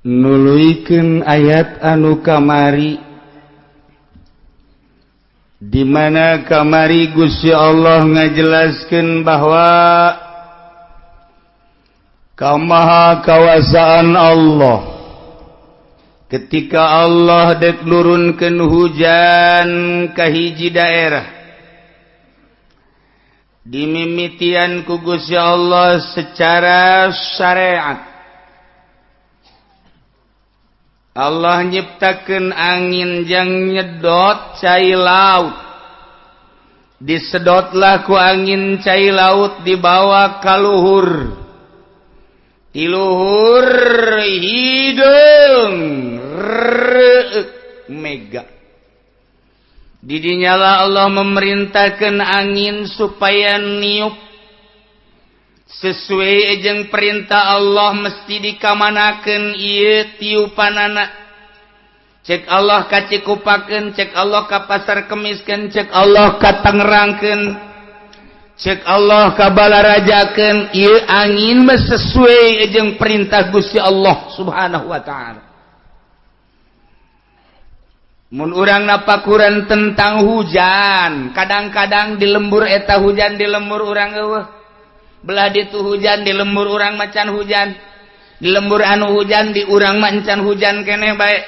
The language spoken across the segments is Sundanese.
Nuluykeun ayat anu kamari, di mana kamari Gusti Allah ngajelaskeun bahwa kamaha kawasaan Allah ketika Allah dek nurunkeun hujan ka hiji daerah, dimimitian ku Gusti Allah secara syariat. Allah nyiptakeun angin jang nyedot cai laut. Disedotlah ku angin cai laut, dibawa ka luhur, ti luhur hideung reuk mega. Didinyalah Allah memerintahkan angin supaya niup sesuai jeung perintah Allah. Mesti dikamanakeun ieu tiupanana? Cek Allah ka Cikupakeun, cek Allah ka Pasar Kemiskeun, cek Allah ka Tangerangkeun, cek Allah ka Balarajakeun. Ieu angin mah sesuai jeung perintah Gusti Allah Subhanahu wa Ta'ala. Mun urang napakuran tentang hujan, kadang-kadang di lembur eta hujan, di lembur urang euweuh. Belah ditu hujan, di lembur urang macan hujan. Di lembur anu hujan, di urang macan hujan keneh bae.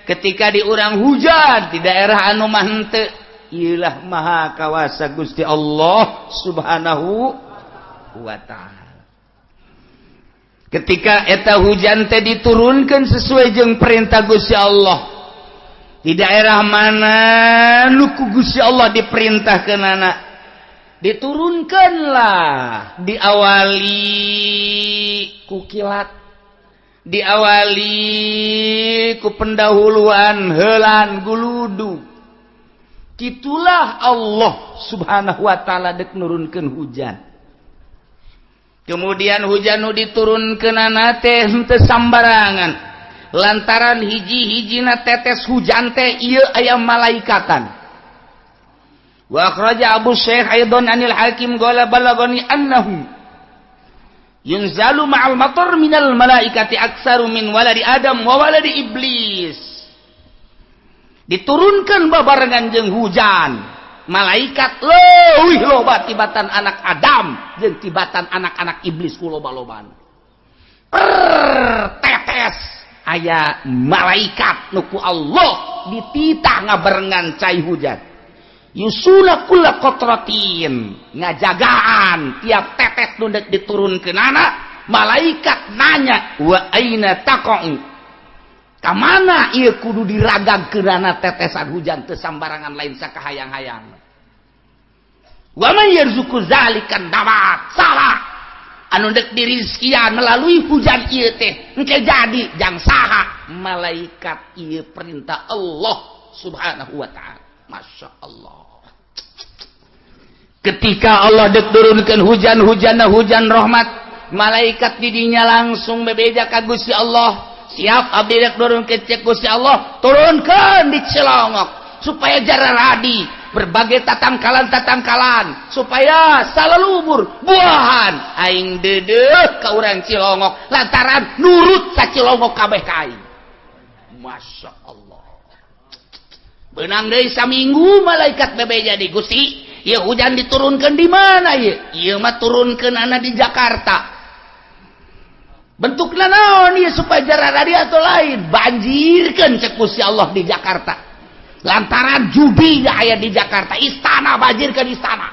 Ketika di urang hujan, di daerah anu mah henteu. Iyalah maha kawasa Gusti Allah Subhanahu wa Ta'ala. Ketika eta hujan teh diturunkan sesuai jeung perintah Gusti Allah, di daerah mana nu ku Gusti Allah diperintahkeun anak diturunkanlah, diawali ku kilat, diawali ku pendahuluan helan guludu. Itulah Allah Subhanahu wa Ta'ala dek nurunkeun hujan. Kemudian hujan nu diturunkeun teh henteu sambarangan, lantaran hiji-hijina tetes hujan teh ieu aya malaikatan. Wa akhraja Abu Syekh aidan anil Hakim qala balagani annahu yunzalu ma'al matar minal malaikati aktsaru min waladi Adam wa waladi Iblis. Diturunkan babarengan jeung hujan malaikat leuwih loba tibatan anak Adam jeung tibatan anak-anak iblis ku loba-lobaan. Per tetes aya malaikat nu ku Allah dititah ngabarengan cai hujan. Yusuna kulla qatratin, ngajagaan tiap tetes nu dek diturunkeun anak malaikat nanya, wa aina taqa'u, ka mana ieu kudu diragagkeunana tetesan hujan? Teu sambarangan, lain sakahayang-hayang. Wa man yarzuqu zalikan nabat, salah anu dek dirizkian melalui hujan ieu teh engke jadi jang saha? Malaikat. Ieu perintah Allah Subhanahu wa Ta'ala. Masya Allah, ketika Allah dek turunkan hujan, hujan hujan rahmat, malaikat didinya langsung bebeja ka Gusti Allah, "Siap, abdi dek turunkeun." Cek Gusti Allah, "Turunkan di Cilongok supaya jararadi berbagai tatangkalan tatangkalan, supaya salalubur buahan. Aing dedeh ka urang Cilongok lantaran nurut sa Cilongok kabeh ka aing." Masya Allah. Benang deui saminggu malaikat bebeja di Gusti, "Ya, hujan diturunkan di mana ya?" "Ieu mah turunkeun anak di Jakarta." "Bentukna naon ieu supaya jararadi atau lain?" "Banjirkeun," cek Gusti Allah, "di Jakarta lantaran judi gak aya di Jakarta. Istana, banjirkeun istana."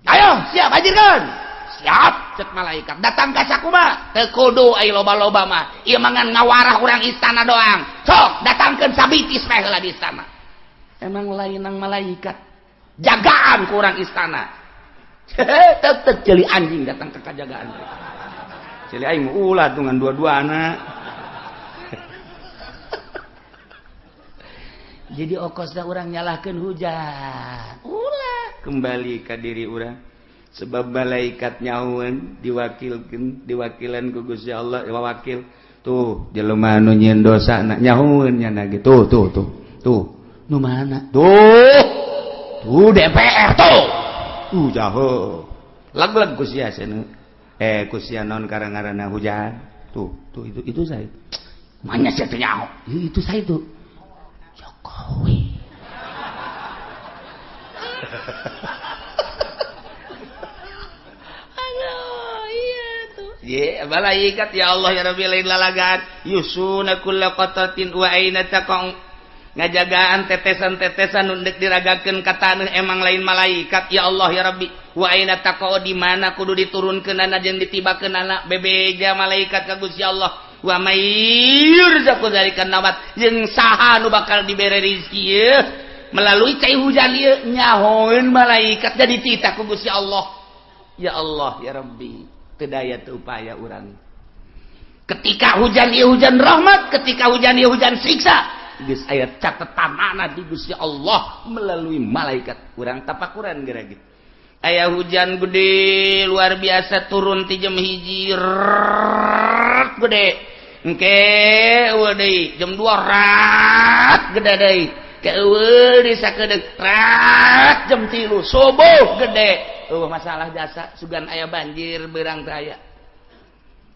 "Ayo, siap, banjirkeun." "Siap," cek malaikat. "Datang ka sakumaha?" "Teu kudu aya loba-loba mah, ieu mah ngan ngawarah urang istana doang. Sok datangkeun sabitis meh heula di istana." Emang lain nang malaikat jagaan ku urang istana. Tetep jeli anjing datang ke kajagaan, jeli aing ulah dengan dua-dua anak. Jadi okosna urang nyalahkeun hujan, ulah, kembali ke diri urang, sebab malaikat nyahueun diwakilkeun, diwakilan ku Gusti Allah. Wakil tuh jelema nu nyieun dosa na nyahueun nya gitu. Tuh, tuh, tuh, nu mana tuh? Tuh DPR tuh, tuh jaho lag-lag ku sia cenah, eh, ku sia naon karang-ngaranna hujan. Tuh, tuh, itu saya. Mana sih teh nyaho? Itu saya tuh. Jokowi. Aduh, iya tuh. Ye, malaikat, ya Allah ya Rabbi, lain lalagan. Yusuna kulla qatratin wa aina taqau, ngajagaan tetesan-tetesan nu deuk diragakeun ka taneuh, emang lain malaikat. Ya Allah ya Rabbi, wa aina taqau, di mana kudu diturunkeunana jeung ditibakeunana, bebeja malaikat ka Gusti Allah. Wa may yurzaqu dzalika nabat, jeung saha nu bakal dibere rizki ieu melalui cai hujan ieu, nyahoeun malaikat, jadi titah ku Gusti Allah. Ya Allah ya Rabbi, teu daya teu upaya urang. Ketika hujan ieu hujan rahmat, ketika hujan ieu hujan siksa, geus aya catetanana di Gusti Allah melalui malaikat. Urang tapakuran geura ge aya hujan gede luar biasa turun ti jam 1, gede, engke eueuh deui jam 2, rat gede deui, ke eueuh di sakedeung, rat jam 3 subuh gede. Eueuh masalah jasa, sugan aya banjir beurang teh aya.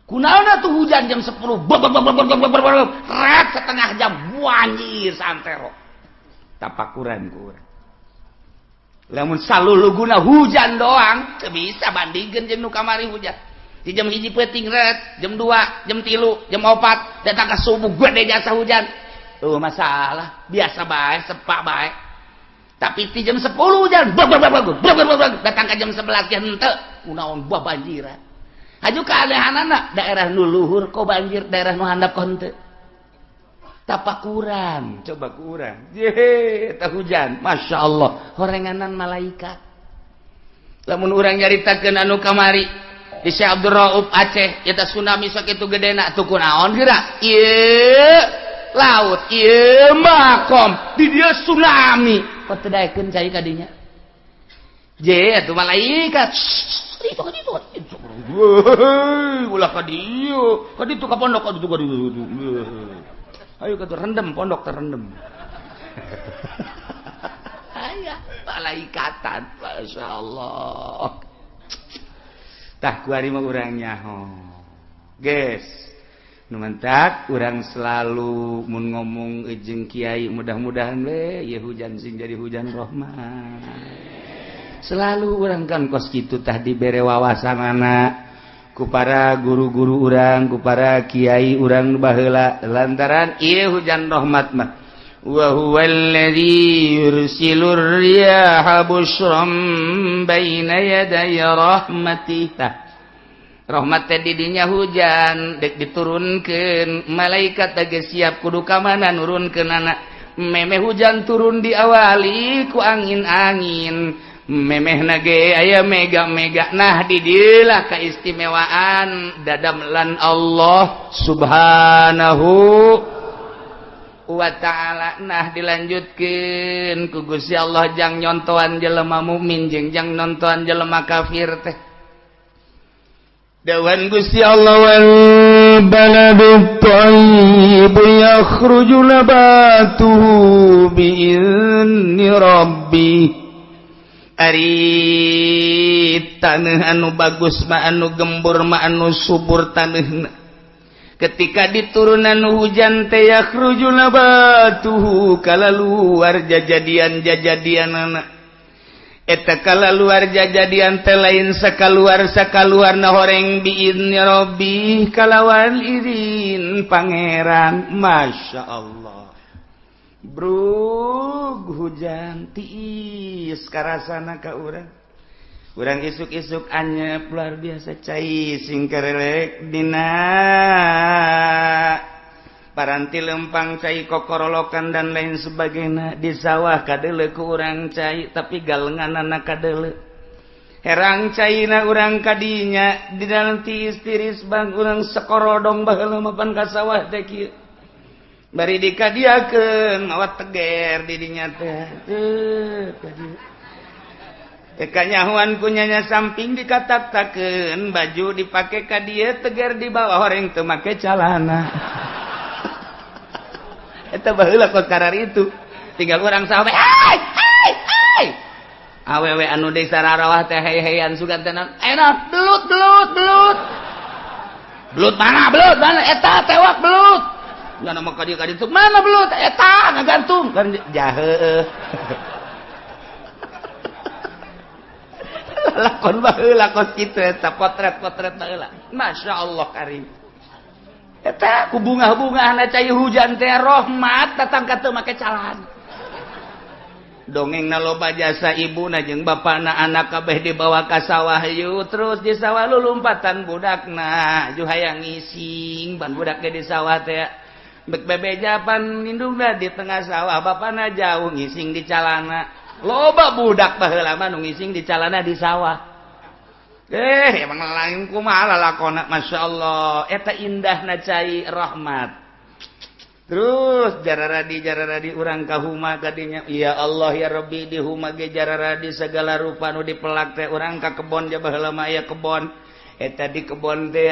Kunaon tuh hujan jam 10 rat setengah jam banjir santero? Tapakuran ku urang. Lamun saluluguna hujan doang teu bisa bandingkeun jeung nu kamari. Hujan di jam 1 peuting ret, jam 2, jam 3, jam 4, datang ke subuh gede jasa hujan. Tuh masalah biasa bae, sepak bae. Tapi di jam 10 hujan bag bag bag bag bag bag, datang ke jam 11 ge henteu, kunaon buah banjiran? Haju keanehanana, daerah nu luhur kok banjir, daerah nu handap kok henteu. Tapakuran coba kurang ye eta hujan, Masya Allah, horenganan malaikat. Lamun urang nyaritakeun anu kamari di Syekh Abdul Rauf Aceh eta tsunami sakitu gedena tuh, kunaon geura ieu laut, ieu makom di dieu tsunami, kok teu daekeun cai kadinya? Je atuh malaikat itu itu itu, ulah ka dieu, ka ditu, ka pondok, ka ditu, ka ditu. Ayo ka rendem, pondok terendem. Aya malaikatan, Masya Allah. Tah, kuari mah urang nyaho, geus nu mantak urang selalu mun ngomong jeung kiai, mudah-mudahan we ieu hujan sing jadi hujan rahmat. Selalu urang kan kos kitu. Tah, dibere wawasanana ku para guru-guru urang, ku para kiai urang baheula, lantaran ieu hujan rahmat mah wa huwallazi yursilur riyaha busyran baina yaday rahmatih. Tah, rahmat teh didinya hujan dek diturunkeun, malaikat teh siap kudu ka mana nurunkeunana. Memeh hujan turun diawali ku angin-angin, memeh nage aya mega-mega. Nah, didilah keistimewaan dadamelan Allah Subhanahu wa ta'ala. Nah, dilanjutkan ku Gusti Allah jang nyontoan jelema mukmin jeung jang nontoan jelema kafir teh. Dawan Gusti Allah, wal baladu thayyib yakhruju nabatuhu bi'izni rabbi. Ari tanah anu bagus mah, anu gembur mah, anu subur tanahna, ketika diturunan hujan teh yakhruju nabatuhu, kala luar jajadian jajadian anak eta, kala luar jajadian teh lain sakaluar sakaluar na horeng, biizni rabbi, kalawan izin Pangeran. Masya Allah, brug hujan tiis karasana ka urang. Urang isuk-isuk anyep luar biasa, cai sing kerelek dina paranti lempang, cai kokorolokan dan lain sebagainya. Di sawah kadele ku urang cai, tapi galengan anak kadele herang caina urang kadinya di dalam tiis tiris bang. Urang sekorodong baheula mapan ka sawah teh kieu, bari dikadiakeun mawa teger di dinya teh. Teu kadieu kanyahuan kunyanya samping dikatak-takeun, baju dipake ka dieu, teger di bawah, horeng teu make calana. Eta baheula kos karar itu. Tinggal urang sampai, hai hai hai, awewe anu desa rarawah teh hey-heyan, sugan teh enak belut belut belut. Belut mana, belut mana, eta tewak belut. Nggak nama kadi kadi itu mana belut, eta ngagantung kan jahe. Lakon baheula kos kitu eta potret-potret baheula. Masya Allah karim. Eta ku bunga-bungahna cai hujan teh rahmat datang ka teu make calan. Dongeng na loba jasa ibuna jeung bapana anak kabeh dibawa ka sawah yu terus di sawah lulumpatan budakna ju hayang ngising ban budak ge di sawah teh bek bebeja pan indungna di tengah sawah bapana jauh ngising di calana. Loba budak baheula mah nu ngising di calana di sawah. Emang lain kumaha lalakona Masya Allah eta indahna cai rahmat. Terus jararadi urang ka huma kadinya ya Allah ya Rabbi di huma ge jararadi segala rupa nu dipelak teh urang ka kebon ja baheula mah aya kebon eta di kebon teh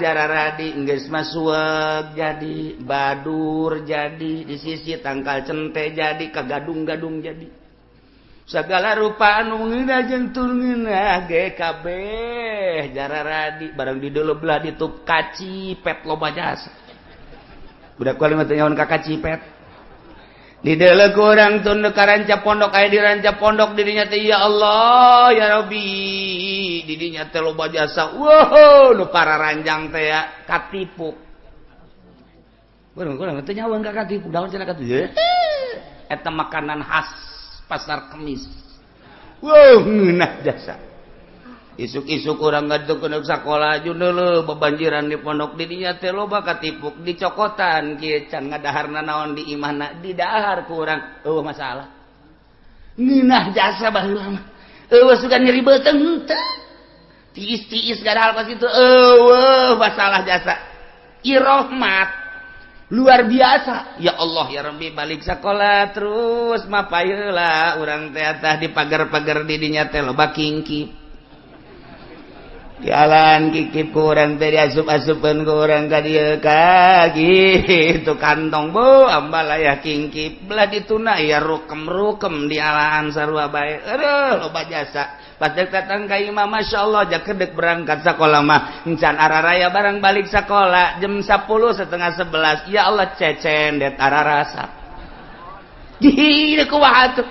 jararadi geus mah sueg jadi badur jadi di sisi tangkal cente jadi kagadung-gadung jadi segala rupa anu ngeunah jeung teu ngeunah ge kabeh jararadi barang di deuleu belah ditup kacipet loba jasa. Budak kuali mah teu nyaho ka kacipet. Di deuleu ku urang tun ka ranca pondok aya di ranca pondok dirinya teh ya Allah ya Rabbi didinya teh loba jasa. Wow nu pararanjang teh ya katipu. Urang kurang teu nyaho ka katipu daun cenah katipu. Eta makanan khas pasar Kemis. Wow ngeunah jasa. Isuk-isuk urang ngadeg ke sakola deuleu bebanjiran di pondok didinya teh loba katipuk dicokotan kieu can ngadaharna naon di imahna didahar ku urang eueuh masalah. Ngeunah jasa baheula mah. Eueuh sugan nyeri beuteung teu. Tiis-tiis gadahal pas itu eueuh masalah jasa. Irahmat luar biasa. Ya Allah ya Rabbi balik sekolah terus mapayeula urang teh tah di pagar-pagar didinya teh loba kingkip. Jalan kikip ku urang teh diasup-asupeun ku urang ka dieu ka kitu kantong bu ambalaya kingkip belah dituna ya rukem-rukem di alaan sarua bae. Aduh loba jasa. Pas dek datang ka imah masyaallah jakedek berangkat sakola mah encan araraya barang balik sakola jam 10 10:30 ya Allah cecendet ararasa. Gih kumaha tuh.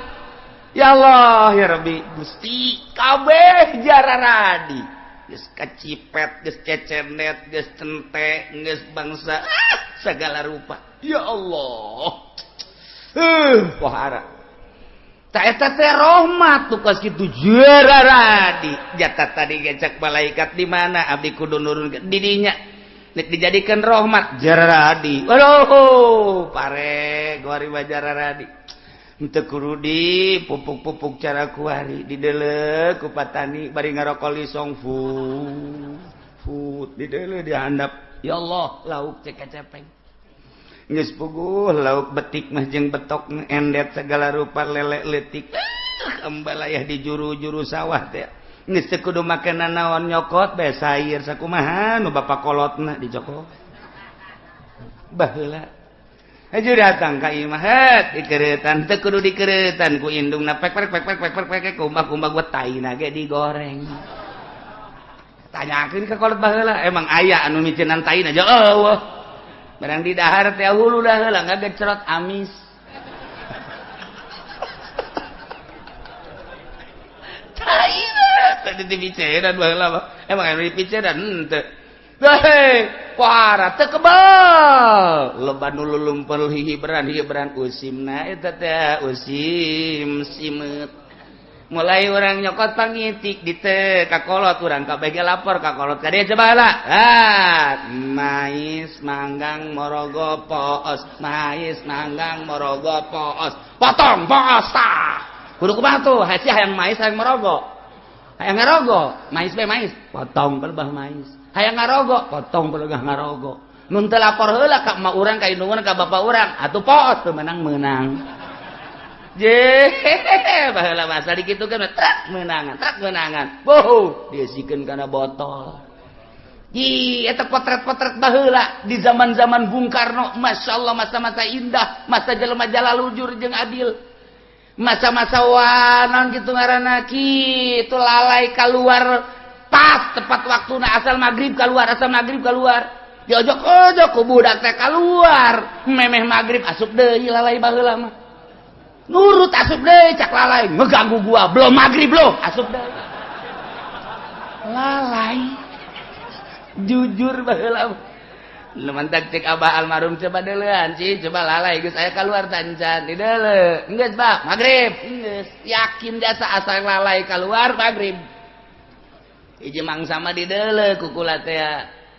Ya Allah ya Rabbi Gusti kabeh jararadi. Geus kacipet, geus cecenet, geus cente, geus bangsa segala rupa. Ya Allah. Pohara. Ta eta teh rahmat tuh kos kitu jararadi. Jata tadi gecak malaikat di mana abdi kudu nurun di dinya. Nek dijadikan rahmat jararadi. Waduh, pare gori mah jararadi. Henteu kudu di pupuk-pupuk cara kuari di deuleu ku patani bari ngarokok lisong fu fu di deuleu dihandap ya Allah lauk cek cepeng geus puguh lauk betik mah jeung betok endet segala rupa lele leutik ambalayah di juru-juru sawah teh geus teu kudu make nanaon nyokot bae sayur sakumaha nu bapak kolotna dicokot baheula aja datang ka imah het dikeretan teu kudu dikeretan ku indungna pek pek pek pek pek pek pek kumbah-kumbah gua taina ge digoreng. Tanyakeun ka kolot baheula emang aya anu miceunan taina aja eueuh. Barang di dahar teh hulu dah heula ngagecerot amis. Taina teh dipiceunan baheula mah. Emang anu dipiceunan henteu. Hei, para teu kebal. Loba nu lulumpel hibran-hibran usimna eta teh usim simeut. Mulai orang nyokot pangitik di teh ka kolot urang kabeh ge lapor ka kolot ka dieu coba lah. Ah, mais manggang morogo poos, mais manggang morogo poos. Potong poos tah. Kudu kumaha tuh? Hese hayang mais hayang morogo. Hayang ngarogo, mais be mais, potong pelebah mais. Hayang ngarogo, potong pelegah ngarogo. Nun teu lapor heula ka emak urang, ka indung urang, ka bapak urang, atuh poos teu menang-menang. Je, baheula masa dikitukeun trak meunangan, trak meunangan. Boh, diesikeun kana botol. Ih, eta potret-potret baheula di zaman-zaman Bung Karno, Masya Allah masa-masa indah, masa jelema jalalujur jeung adil. Masa-masa wanon kitu ngaranna kitu lalai keluar Pas tepat waktuna asal maghrib keluar, asal maghrib keluar. Diojok-ojok ku budak teh keluar. Memeh maghrib asup deui lalai baheula mah. Nurut asup deui cak lalai, ngeganggu gua, belum maghrib loh, asup deui. Lalai. Jujur baheula. Nu mantak cek abah almarhum coba deuleuan sih, coba lalai geus aya keluar tancan di deuleu. Geus bah, maghrib. Geus yakin jasa asal lalai keluar maghrib. Hiji mangsa mah di deuleu ku kula teh.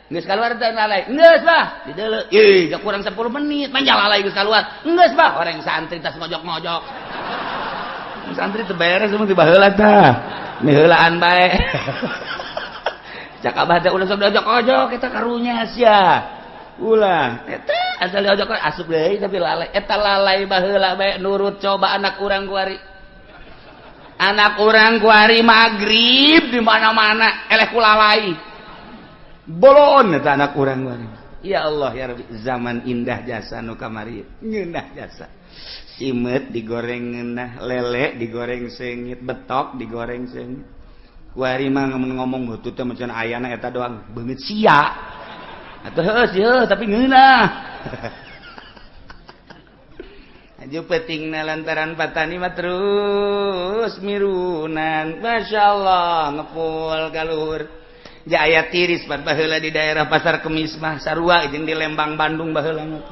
Geus keluar teh lalai. Geus bah, di deuleu. Ih, da kurang 10 menit manja lalai geus keluar. Geus bah, orang santri tas ngojok-ngojok. Santri teu beres mun ti baheula tah. Miheulaan bae. Cak abah teh ulah sok diojok-ojok eta karunya sia. Ulah eta asal diojok asup deui tapi lalai eta lalai baheula bae nurut coba anak urang kuari. Anak urang kuari magrib di mana-mana eleh ku lalai. Bolon eta anak urang kuari. Ya Allah ya Rabbi, zaman indah jasa nu kamari ngeunah jasa. Simeut digoreng ngeunah, lele digoreng seungit, betok digoreng seungit. Kuari mah ngomong butut teh macan ayana eta doang beungeut sia. Atuh heuh sih tapi ngeunah. Aju pentingna lantaran patani mah terus mirunan. Masya Allah ngepul ka luhur. Jaya tiris pan baheula di daerah Pasar Kemis mah sarua jeung di Lembang Bandung baheula mah.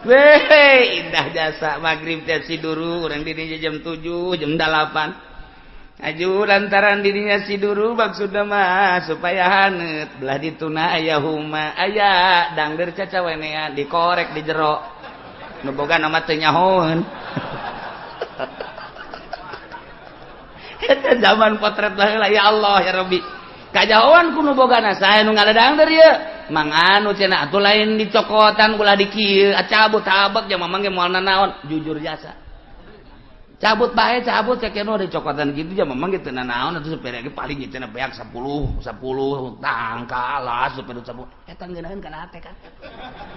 Weh, indah jasa maghrib teh siduru urang di dinya jam 7, jam 8. Aju lantaran dirinya siduru maksudna mah supaya haneut belah dituna aya huma aya dangder cacawenean dikorek di jero nu boga nama teu nyahoeun. Eta zaman potret baheula ya Allah ya Rabbi. Kajahoan ku nu bogana saha nu ngaladangder ieu mang anu cenah atuh lain dicokotan ulah di kieu cabut tabek jeung mamang ge moal nanaon jujur jasa. Cabut bae cabut cek nu dicokotan kitu jeung mamang ge teu nanaon atuh supir ge paling cenah beak 10 10 tangkal supir 10 eta ngeunaheun kana hate kan.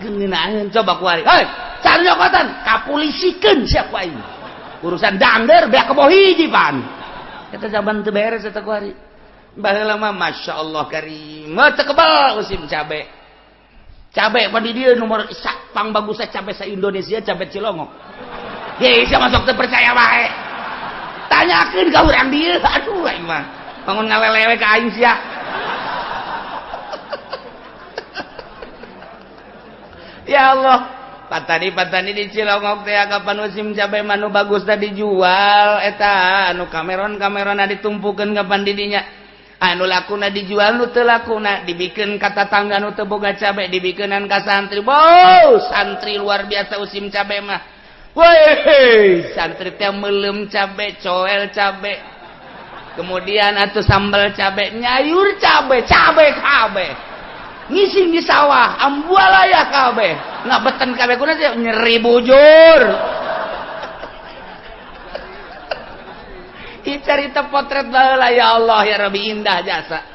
Ngeunaheun coba ku ari. Hei, cari cokotan kapulisikeun sia ku aing. Urusan dangder beak kebo hiji pan. Eta zaman teu beres eta ku ari. Baheula mah Masya Allah karim. Teu kebal musim cabe. Cabe pa di dieu nomor pang bagusna cabe sa Indonesia cabe Cilongok. Hei, sia masuk teu percaya wae. Tanyakeun ka urang dieu. Aduh aing mah. Bangun ngalelewe ka aing sia. Ya Allah, patani-patani di Cilongok teh kapan musim cabe mah nu bagusna dijual eta anu kameron-kamerona ditumpukeun kapan di dinya. Anu lakuna dijual nu teu lakuna dibikeun ka tatangga nu teu boga cabe dibikeunan ka santri. Wow, santri luar biasa musim cabe mah. Woi, santri teh meuleum cabe, coel cabe. Kemudian atuh sambal cabe, nyayur cabe, cabe kabeh. Ngising di sawah, ambualaya kabeh. Ngabeten kabeh kuna sih nyeri bujur. Ieu carita potret baheula ya Allah ya Rabbi indah jasa.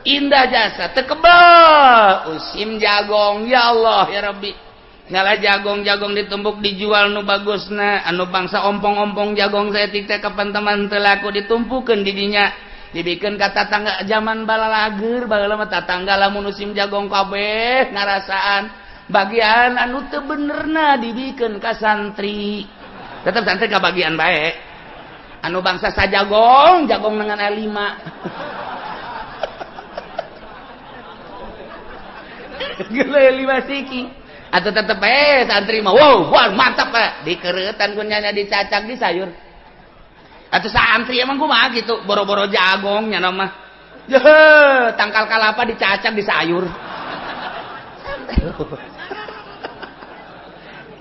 Indah jasa teu kebel usim jagong ya Allah ya Rabbi. Ngalah jagong-jagong ditumpuk dijual nu bagusna anu bangsa ompong-ompong jagong saeutik teh kapan teman teu laku ditumpukeun di dinya dibikeun ka tatangga zaman balalager baheula mah tatangga lamun musim jagong kabeh ngarasaan bagian anu teu benerna dibikeun ka santri tetep santri ka bagian bae anu bangsa sajagong jagong dengan A5 geuleuh 5 siki atau tetep santri mah wow wah mantap pak dikeretan kunyanya dicacak di sayur atau santri emang kumaha gitu boro-boro jagong nya mah yeuh tangkal kalapa dicacak di sayur.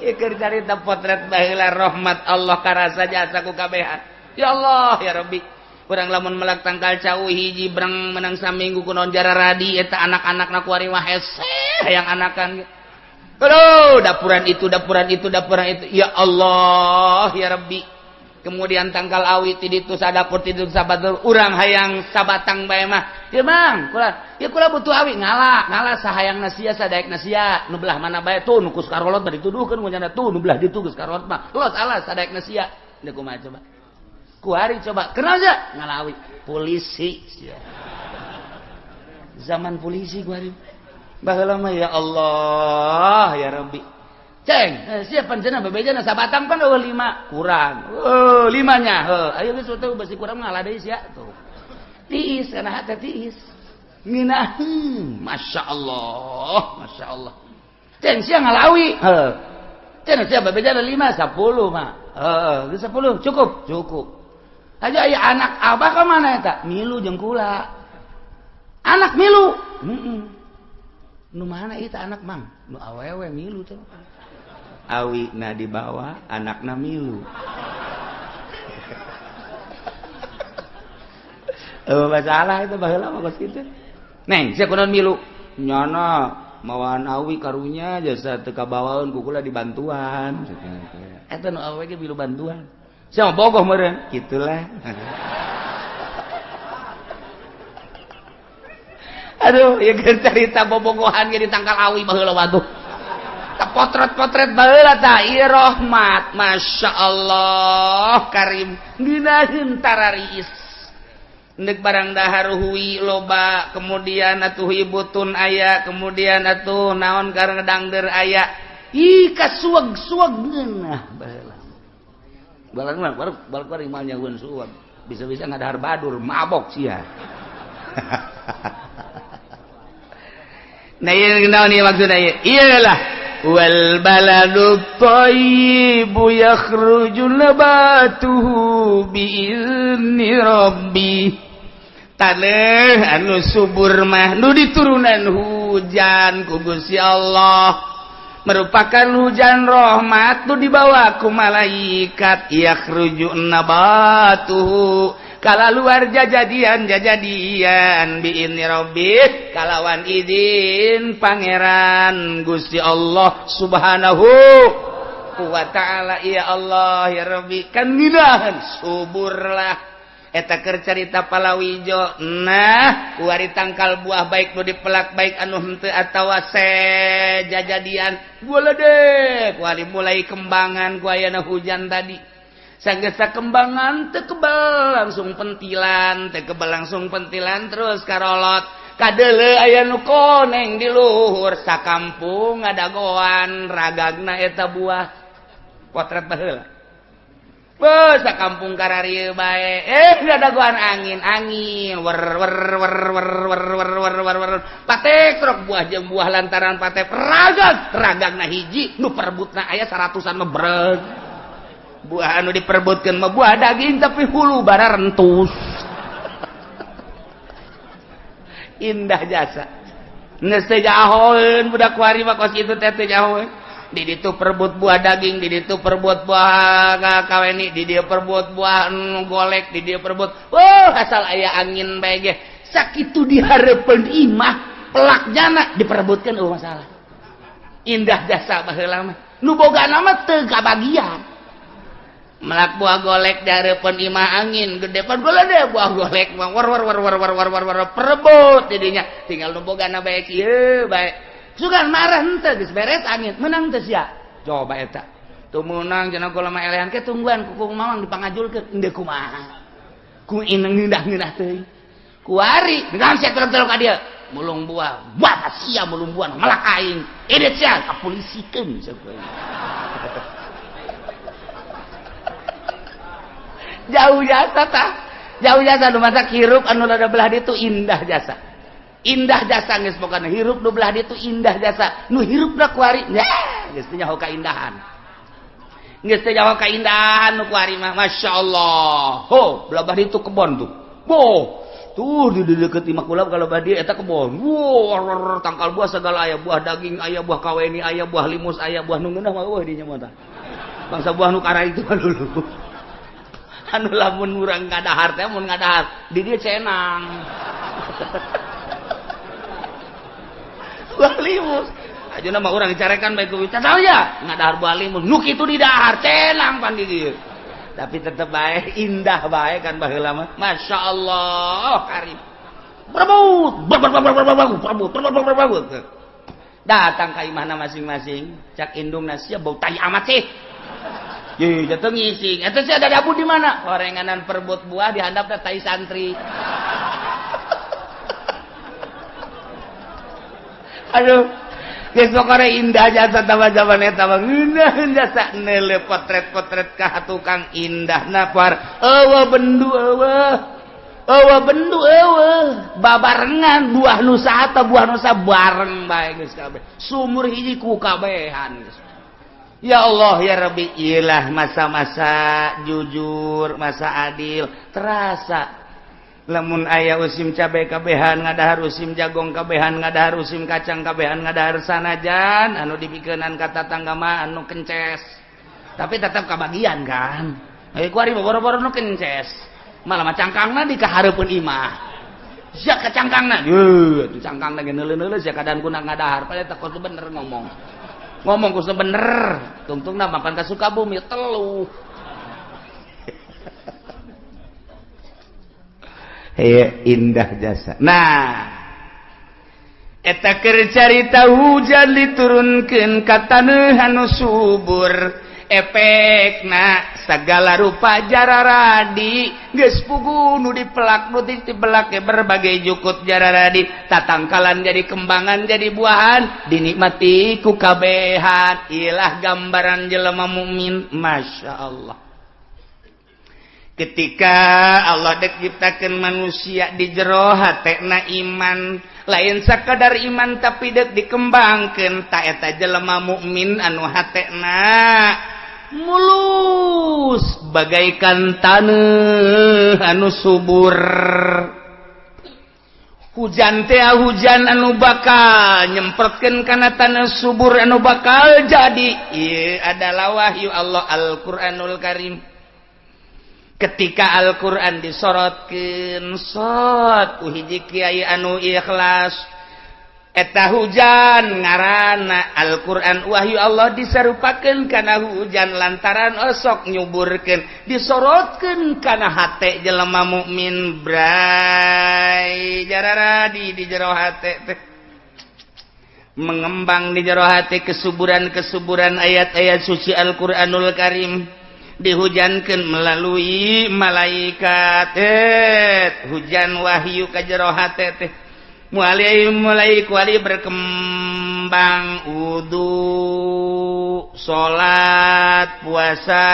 Ieu keur carita potret baheula rahmat Allah karasa jasa ku kabehan. Ya Allah ya Rabbi urang lamun melak tangkal cau hiji breng menang saminggu kunaon jararadi eta anak-anakna kuari mah hese hayang anakan. Aduh, dapuran itu, dapuran itu, dapuran itu. Ya Allah, ya Rabbi. Kemudian tangkal awi ti ditu sadapur ti ditu sabatur urang hayang sabatang bae mah. Ya Bang, kula, ya kula butuh awi ngala, ngala sahayang sia sadaek sia. Nu belah mana bae tuh nu kus karolot bari dituduhkeun ku nyana tuh nu belah ditu geus karolot mah. Los alas sadaek sia. Deuk kumaha coba. Kuari coba, kenal aja ngala awi. Polisi sia. Zaman polisi gua hari. Baheula mah ya Allah ya Rabbi. Ceng, siapa cenah bebejana sabatang pan eueuh 5 kurang. Oh, limanya. Heuh, ayo geus teu besi kurang ngalah deui sia tuh. Tiis kana hate tiis. Ngeunaheun, Masya Allah, Masya Allah. Ceng sia ngalawi. Heuh. Ceng sia bebejana 5 10 mah. Heeh, geus 10 cukup, cukup. Aja aya anak abah ka mana eta? Milu jeung kula. Anak milu. Heeh. Nu mana ieu anak mang? Nu awewe milu teh. Awi na dibawa, anakna milu. Masalah itu baheula mah kos kitu. Neng, sia kunaon milu? Nyana mawaan awi karunya jasa teu kabawaeun ku kula dibantuan. Eta nu awewe ge milu bantuan. Sia mah bogoh meureun, kitulah. Aduh, ieu geus carita bobogohan ge ditangkal awi baheula waduh. Potret-potret baheula tah ieu rahmat, Masya Allah karim ngeunaheun tarariis. Ndek barang dahar hui loba, kemudian atuh ibutun aya, kemudian atuh naon karena dangder aya. Ih kasueg-sueg ngeunah baheula. Balang balang balang mah nyahueun sueg. Bisa-bisa ngadahar badur mabok sia. Nah ieu naon ieu maksudna ieu? Ieu lah wal baladu thayyibu yakhruju nabatuhu bi'izni rabbi. Taneuh anu subur mah nu diturunan hujan ku Gusti Allah merupakan hujan rahmat nu dibawa ku malaikat. Yakhruju nabatuhu kala luar jajadian jajadian bi'izni rabbi kalawan izin pangeran Gusti Allah Subhanahu wa ta'ala. Ya Allah ya Rabbi kan nginahan suburlah eta keur carita palawijo. Nah kuari tangkal buah baik nu dipelak baik anu henteu atawa sejajadian boledek kuari mulai kembangan ku ayana hujan tadi. Sagesa kembangan teu kebal langsung pentilan, teu kebal langsung pentilan terus karolot. Kadeuleu aya nu koneng di luhur sakampung ngadagoan ragagna eta buah. Potret baheula. Beuh sakampung kararieu bae. Ngadagoan angin, angin wer wer wer wer wer wer wer wer wer. Patek trok buah jeung buah lantaran patek ragag, ragagna hiji nu perebutna aya 100-an mah breg. Buah anu diperebutkan mah buah daging tapi hulu bara rentus. Indah jasa. Geus teu jahoeun budak kuari mah kos kitu teh teu jahoeun. Di ditu perebut buah daging, di ditu perebut buah kaweni, di dieu perebut buah golek, di dieu perebut. Wah, asal aya angin bae ge. Sakitu dihareupeun imah pelak jana diperebutkeun eueuh masalah. Indah jasa baheula mah. Nu bogana mah teu kabagian. Melak buah golek dari imah angin gede pan deh buah golek war war war war war war war war perebut jadinya tinggal nu bogana bae kieu bae sugan marah henteu geus beres angin menang teu sia coba eta teu meunang cenah kula mah elehan ke tungguan ku mamang dipangajulkeun endeu kumaha ku ineng ngeunah-ngeunah teuing kuari dengan sia terus-terus ka dieu mulung buah buah sia mulung buah melak aing edit sia kapolisikeun jauh jasa tah jauh jasa nu masak hirup anu rada belah ditu indah jasa indah jasa geus pokona hirup nu belah ditu indah jasa nu hirupna kuari geus teu nyaho kaindahan geus teu nyaho kaindahan nu kuari mah masyaallah. Ho belah ditu kebon tuh boh tuh di deukeut imah kula kalau belah dieu eta kebon wah tangkal buah segala aya buah daging aya buah kaweni aya buah limus aya buah nu ngeunah mah eueuh dinya mah tah bangsa buah nu kara itu mah dulu anu lamun urang ngadahar teh mun ngadahar di dieu cenang buah limus ajeuna mah urang dicarekan bae ku tahu ya ngadahar buah limus nu kitu didahar cenang pan di dieu tapi tetep bae indah bae kan baheula mah masyaallah karim berebut berebut berebut berebut datang ka imahna masing-masing cak indungna sia bau tai amat sih. Ye, jatuh ngising. Eta sih ada dabu di mana? Horenganan perebut buah dihandap tai santri. Aduh, geus pokona indah jasa tambah zaman eta mah, ngeunah jasa neuleuh potret-potret ka tukang indah napar. Eueuh bendu, eueuh, eueuh bendu, eueuh babarengan buah nusa atau buah nusa bareng bae geus kabeh, sumur hiji ku kabehan geus. Ya Allah ya Rabbi, ilah masa-masa jujur, masa adil terasa. Lamun aya usim cabai kabehan ngadahar, usim jagong kabehan ngadahar, usim kacang kabehan ngadahar, sanajan anu dipikeunan ka tatangga mah anu kences, tapi tetap kabagian kan. Eh, kuari boro-boro nu kences, malah mah cangkangna di kahareupeun imah sia ka cangkangna. Yeuh, atuh cangkangna ge neuleuh-neuleuh sia kadan kuna ngadahar. Padahal teh kudu bener ngomong, ngomong kudu bener, tungtungna mapan ka Sukabumi teluh. Hei, indah jasa. Nah, eta keur carita hujan diturunkeun ka taneuh anu subur, efekna segala rupa jararadi geus pugu nu dipelak, nu dipelak berbagai jukut jararadi, tatangkalan jadi kembangan, jadi buahan, dinikmati ku kabehan. Ilah gambaran jelema mukmin, Masya Allah. Ketika Allah dek ciptakan manusia di jero hatena iman, lain sakadar iman tapi dek dikembangkan. Ta eta jelema mukmin anu hatena mulus bagaikan taneuh anu subur. Hujan teh hujan anu bakal nyemprotkeun kana tanah subur anu bakal jadi. Ieu adalah wahyu Allah, Al-Qur'anul Karim. Ketika Al-Qur'an disorotkeun sot ku hiji kiai anu ikhlas, eta hujan ngaranna Al-Qur'an, wahyu Allah disarupakeun kana hujan lantaran osok nyuburkeun, disorotkeun kana hate jelema mukmin, bray, jararadi di jero hate teh mengembang di jero hate kesuburan-kesuburan ayat-ayat suci Al-Qur'anul Karim, dihujankan melalui malaikat. Hujan wahyu ka jero hate teh mulai mulai kuali berkembang wudu, salat, puasa,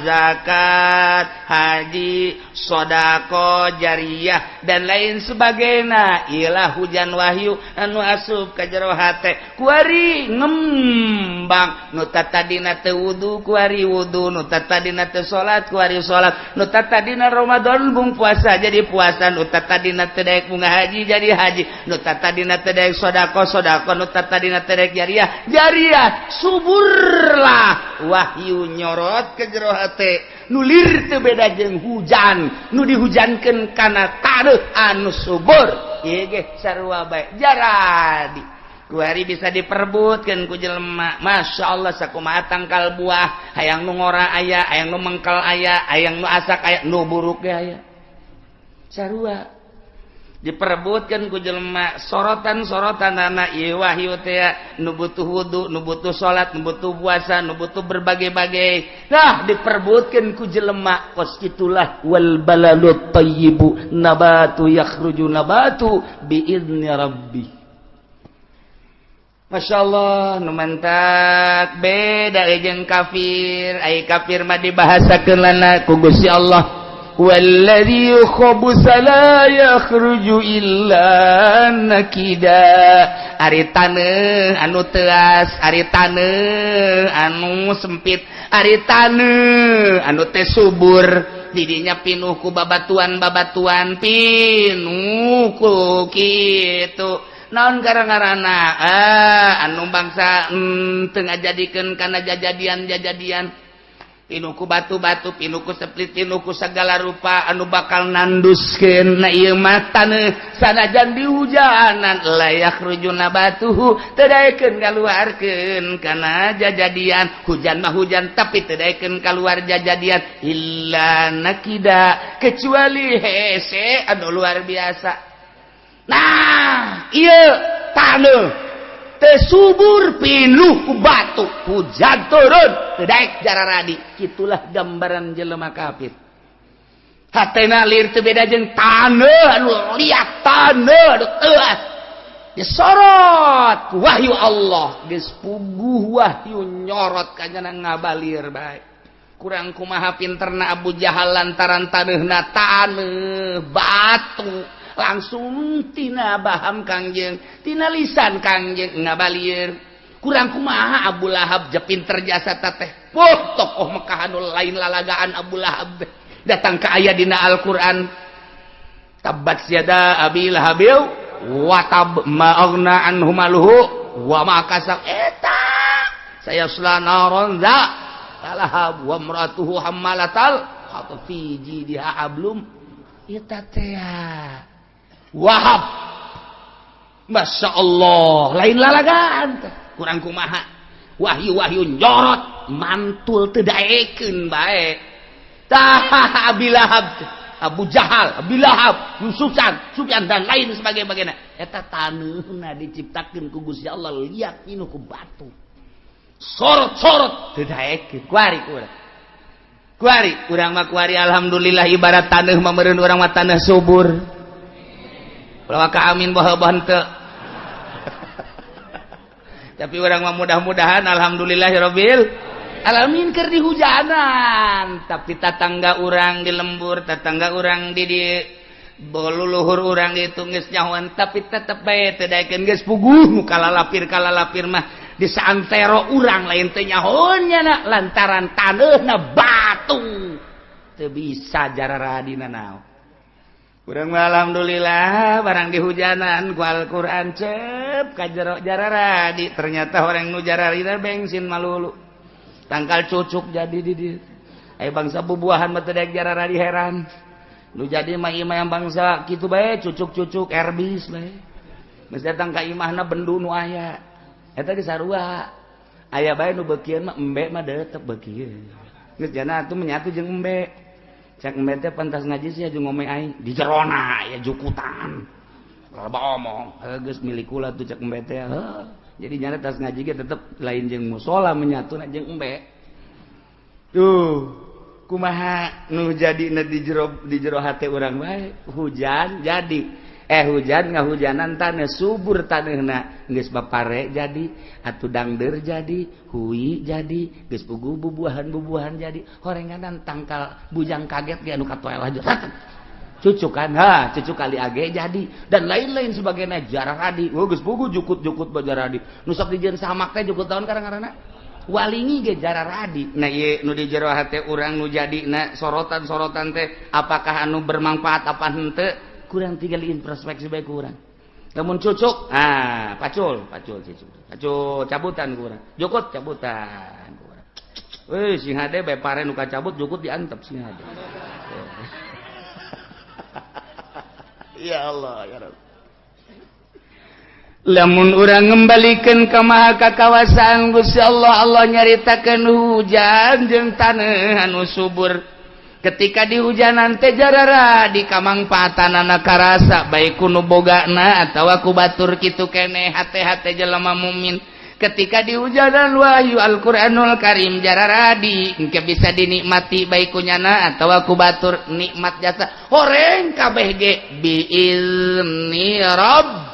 zakat, haji, sodako jariah, dan lain sebagainya. Ilah hujan wahyu anu asup ka jero hate, kuari ngembang. Nu tadina teu wudu kuari wudu, nu tadina teu salat kuari salat, nu tadina Ramadan bung puasa jadi puasa, nu tadina teu daek bunga haji jadi haji, nu tadina teu daek sodako sodako, nu tadina teu daek jariah jariah. Suburlah wahyu nyorot ke jero hate, nulir teu beda jeung hujan nu dihujankeun kana taneuh anu subur. Ieu ge sarua bae jaradi kuari bisa diperebutkeun ku jelema. Masya Allah, sakumaha tangkal buah, hayang nu ngora aya, hayang nu mengkel aya, hayang nu asak aya, nu buruk ge aya, sarua diperebutkan ku jelema. Sorotan-sorotan anak ieu wahyu teh nu butuh wudu, nu butuh salat, nu butuh puasa, nu butuh berbagai-bagai. Nah, diperebutkan ku jelema kos itulah. Wal balalut thayyibu nabatu yakhruju nabatu bi idzni rabbi. Masya Allah, nu mantak beda jeung kafir. Ai kafir mah dibahasakeun lana ku Gusti Allah, والذي خبث لا يخرج إلا نكدا. Ari taneuh anu teas, ari taneuh anu sempit, ari taneuh anu teh subur, didinya pinuh ku babatuan-babatuan, pinuh ku kitu. Naon gara-garana? Ah, anu bangsa teu ngajadikeun kana jajadian-jajadian, pinuh ku batu-batu, pinuh ku seplit, pinuh ku segala rupa anu bakal nanduskeun. Na ieu mah taneuh sanajan dihujanan, la yakhruju nabatuhu, teu daekeun kaluarkeun kana jajadian. Hujan mah hujan, tapi teu daekeun kaluar jajadian, illa nakida, kecuali hese anu luar biasa. Nah, ieu taneuh teu subur, pinuh ku batu, hujan turun teu daek jararadi. Itulah gambaran jelema kafir, hatena lir teu beda jeung taneuh anu liat, taneuh anu teuas. Disorot ku wahyu Allah, geus puguh wahyu nyorot kanyana ngabalir bae. Kurang kumaha pinterna Abu Jahal, lantaran taneuhna taneuh batu, langsung tina baham Kangjeng, tina lisan Kangjeng ngabalir. Kurang kumaha Abu Lahab je pinter jasa teh. Wah, tokoh Mekah anu lain lalagaan Abu Lahab teh. Datang ke ayat dina Al-Qur'an, tabbat yada abi lahabil watab ma aghna anhu maluhu wa ma kasab, eta sayasla naron za lahab wa imratuhu hammalatal hatab fi jidiha hablum. Eta teh Wahab, Masya Allah, lain lalagaan teh. Kurang kumaha wahyu-wahyu nyorot mantul teu daekeun bae. Tah, Abi Lahab teh, Abu Jahal, Abi Lahab, Sufyan, Sufyan dan lain sebagainya. Eta taneuhna diciptakeun ku Gusti Allah liat inu ku batu. Sorot-sorot teu daekeun. Kuari urang. Kuari urang mah kuari, alhamdulillah, ibarat taneuh mah meureun urang mah taneuh subur. Ulah ka amin boh henteu. Tapi urang mah mudah-mudahan alhamdulillahirabbil alamin keur dihujanan, tapi tatangga urang di lembur, tetangga urang di luluhur urang itu geus nyahoan, tapi tetep bae teu daekeun. Geus puguh nu kalalapir kalalapir mah di saantero urang lain teu nyahoan na, lantaran taneuhna batu teu bisa jararadina naon. Urang mah alhamdulillah barang dihujanan ku Al-Qur'an cep ka jero jararadi. Ternyata orang nu jararina bensin malulu tangkal cucuk jadi di dieu. Aya bangsa bubuahan mah teu daek jararadi, heran. Nu jadi mah imah yang bangsa kitu bae, cucuk-cucuk erbis bae. Geus datang ka imahna bendu nu aya. Eta ge sarua. Aya bae nu beukieun mah, embe mah tetep beukieun. Geus jana atuh menyatu jeung embe. Cek embe teh pantas ngaji sih jeung ngome aing di jerona aya jukutan. Loba omong, heuh geus milik kula tuh, cek embe teh. Heuh. Jadi nyana tas ngaji ge tetep lain jeung musola, menyatu jeung embe. Tuh, kumaha nu jadi di jero hate urang bae hujan jadi hujan ngahujanan tanah subur, tanahna geus bapare jadi atuh, dangder jadi, hui jadi, geus puguh bubuahan-bubuahan jadi, horenganan tangkal bujang kaget ge anu katoel aja cucuk kan, ha cucuk kali age jadi dan lain-lain sebagainya jarang adi. Oh, geus puguh jukut-jukut bajaradi nu sok dijieun samak teh jukut tahun karang-karana walingi ge jararadi. Nah, ieu nu di jero hate urang nu jadi na sorotan-sorotan teh apakah anu bermanfaat apa henteu, kurang tinggal introspeksi bae kurang. Lamun cucuk, ah pacul pacul cucuk pacul cabutan kurang, jukut cabutan kurang. Wih, sing hade bae pare nu kacabut jukut diantep sing hade. Ya Allah ya Rabb. Lamun urang ngembalikan ke maha kakawasaan Gusti Allah, Allah nyaritakeun hujan jeung taneuh anu subur. Ketika di hujanan teh jarara di kamangpaatanana karasa baik ku nu bogana atawa ku batur, kitu keneh hate-hate jelema mukmin. Ketika di hujanan wahyu Al-Qur'anul Karim jararadi engke bisa dinikmati baik ku nyana atawa ku batur, nikmat jasa horeng kabeh ge biizni rabb.